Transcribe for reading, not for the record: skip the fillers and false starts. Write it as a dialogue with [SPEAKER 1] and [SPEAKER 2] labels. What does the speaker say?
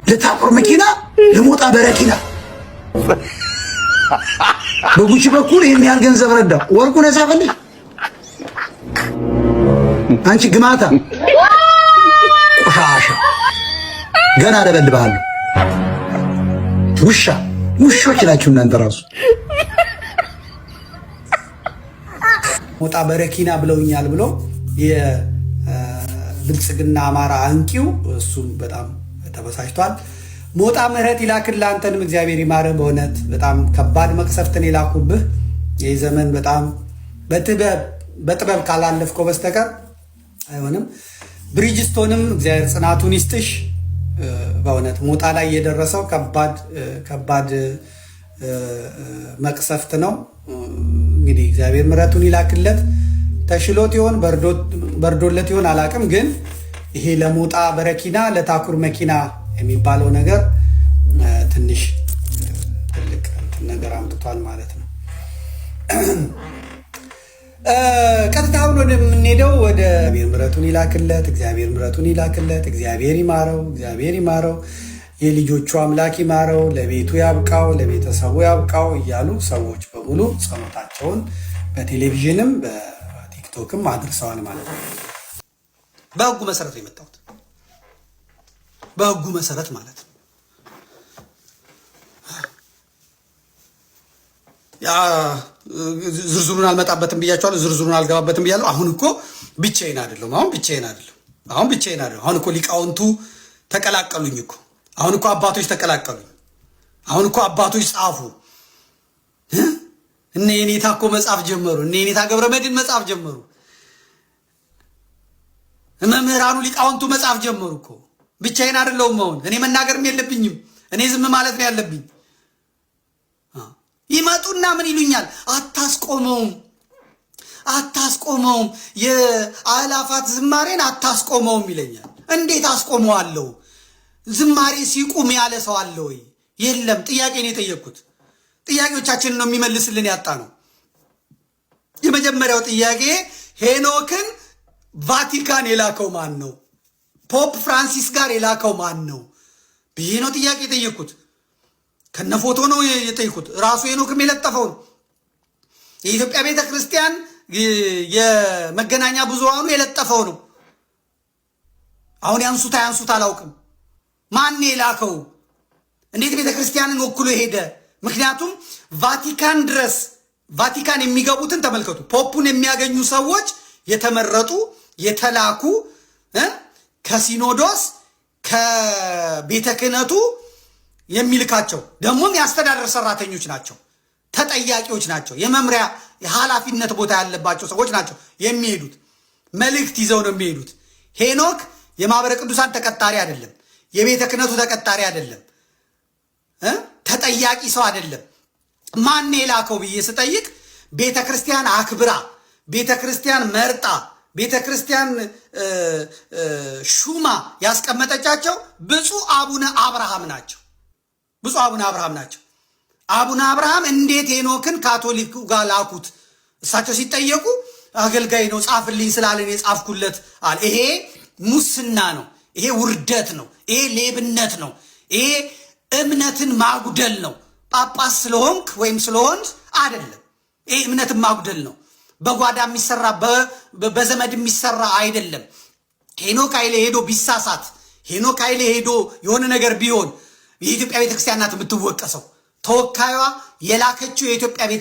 [SPEAKER 1] ለታኩር መኪና፣ ለሞጣ በረኪና በጉቺ በኩል ይህን ያህል ገንዘብ ረዳ። ወርቁን ያሳፈልሽ አንቺ ግማታ ቆሻሻ፣ ገና አደበልብሃለሁ። ውሻ ውሾች ናችሁ እናንተ ራሱ። ሞጣ በረኪና ብለውኛል ብሎ የብልጽግና አማራ አንቂው እሱም በጣም ተበሳጭቷል። ሞጣ ምህረት ይላክልህ፣ አንተንም እግዚአብሔር ይማርህ። በእውነት በጣም ከባድ መቅሰፍትን የላኩብህ። ይህ ዘመን በጣም በጥበብ ካላለፍከው በስተቀር አይሆንም። ብሪጅስቶንም እግዚአብሔር ጽናቱን ይስጥሽ። በእውነት ሞጣ ላይ የደረሰው ከባድ ከባድ መቅሰፍት ነው። እንግዲህ እግዚአብሔር ምሕረቱን ይላክለት። ተሽሎት ይሆን በርዶለት ይሆን አላቅም። ግን ይሄ ለሞጣ በረኪና ለታኩር መኪና የሚባለው ነገር ትንሽ ትልቅ ነገር አምጥቷል ማለት ነው። ቀጥታ አሁን ወደምንሄደው ወደ እግዚአብሔር ምሕረቱን ይላክለት፣ እግዚአብሔር ምሕረቱን ይላክለት፣ እግዚአብሔር ይማረው፣ እግዚአብሔር ይማረው፣ የልጆቹ አምላክ ይማረው፣ ለቤቱ ያብቃው፣ ለቤተሰቡ ያብቃው እያሉ ሰዎች በሙሉ ጸሎታቸውን በቴሌቪዥንም በቲክቶክም አድርሰዋል ማለት ነው። በህጉ መሰረት ነው የመጣሁት፣ በህጉ መሰረት ማለት ነው። ዝርዝሩን አልመጣበትም ብያቸዋለሁ። ዝርዝሩን አልገባበትም ብያለሁ። አሁን እኮ ብቻዬን አይደለሁም። አሁን ብቻዬን አይደለሁም። አሁን ብቻዬን አይደለሁም። አሁን እኮ ሊቃውንቱ ተቀላቀሉኝ እኮ። አሁን እኮ አባቶች ተቀላቀሉኝ። አሁን እኮ አባቶች ጻፉ። እነ የኔታ እኮ መጻፍ ጀመሩ። እነ የኔታ ገብረ መድኅን መጻፍ ጀመሩ። መምህራኑ ሊቃውንቱ መጻፍ ጀመሩ እኮ። ብቻዬን አይደለሁም። አሁን እኔ መናገርም የለብኝም። እኔ ዝም ማለት ነው ያለብኝ። ይመጡና ምን ይሉኛል? አታስቆመውም፣ አታስቆመውም፣ የአእላፋት ዝማሬን አታስቆመውም ይለኛል። እንዴት አስቆመዋለሁ? ዝማሬ ሲቁም ያለ ሰው አለ ወይ? የለም። ጥያቄ ነው የጠየቅኩት። ጥያቄዎቻችንን ነው የሚመልስልን ያጣ ነው። የመጀመሪያው ጥያቄ ሄኖክን ቫቲካን የላከው ማን ነው? ፖፕ ፍራንሲስ ጋር የላከው ማን ነው ብዬ ነው ጥያቄ የጠየቅኩት። ከነ ፎቶ ነው የጠየኩት። ራሱ ሄኖክም የለጠፈው ነው። የኢትዮጵያ ቤተ ክርስቲያን የመገናኛ ብዙሃኑ የለጠፈው ነው። አሁን ያንሱት አያንሱት አላውቅም። ማን የላከው? እንዴት ቤተ ክርስቲያንን ወክሎ ሄደ? ምክንያቱም ቫቲካን ድረስ ቫቲካን የሚገቡትን ተመልከቱ። ፖፑን የሚያገኙ ሰዎች የተመረጡ የተላኩ ከሲኖዶስ ከቤተ ክህነቱ የሚልካቸው ደግሞም የአስተዳደር ሰራተኞች ናቸው፣ ተጠያቂዎች ናቸው። የመምሪያ የኃላፊነት ቦታ ያለባቸው ሰዎች ናቸው የሚሄዱት። መልእክት ይዘው ነው የሚሄዱት። ሄኖክ የማህበረ ቅዱሳን ተቀጣሪ አይደለም። የቤተ ክህነቱ ተቀጣሪ አይደለም። ተጠያቂ ሰው አይደለም። ማን የላከው ብዬ ስጠይቅ ቤተ ክርስቲያን አክብራ፣ ቤተ ክርስቲያን መርጣ፣ ቤተ ክርስቲያን ሹማ ያስቀመጠቻቸው ብፁዕ አቡነ አብርሃም ናቸው። ብፁዕ አቡነ አብርሃም ናቸው። አቡነ አብርሃም እንዴት ሄኖክን ካቶሊክ ጋር ላኩት? እሳቸው ሲጠየቁ አገልጋይ ነው ጻፍልኝ ስላለን የጻፍኩለት አለ። ይሄ ሙስና ነው። ይሄ ውርደት ነው። ይሄ ሌብነት ነው። ይሄ እምነትን ማጉደል ነው። ጳጳስ ስለሆንክ ወይም ስለሆን አይደለም። ይሄ እምነትን ማጉደል ነው። በጓዳ የሚሰራ በዘመድ የሚሰራ አይደለም። ሄኖክ ኃይሌ ሄዶ ቢሳሳት፣ ሄኖክ ኃይሌ ሄዶ የሆነ ነገር ቢሆን የኢትዮጵያ ቤተክርስቲያን ናት የምትወቀሰው። ተወካዩዋ የላከችው የኢትዮጵያ ቤተ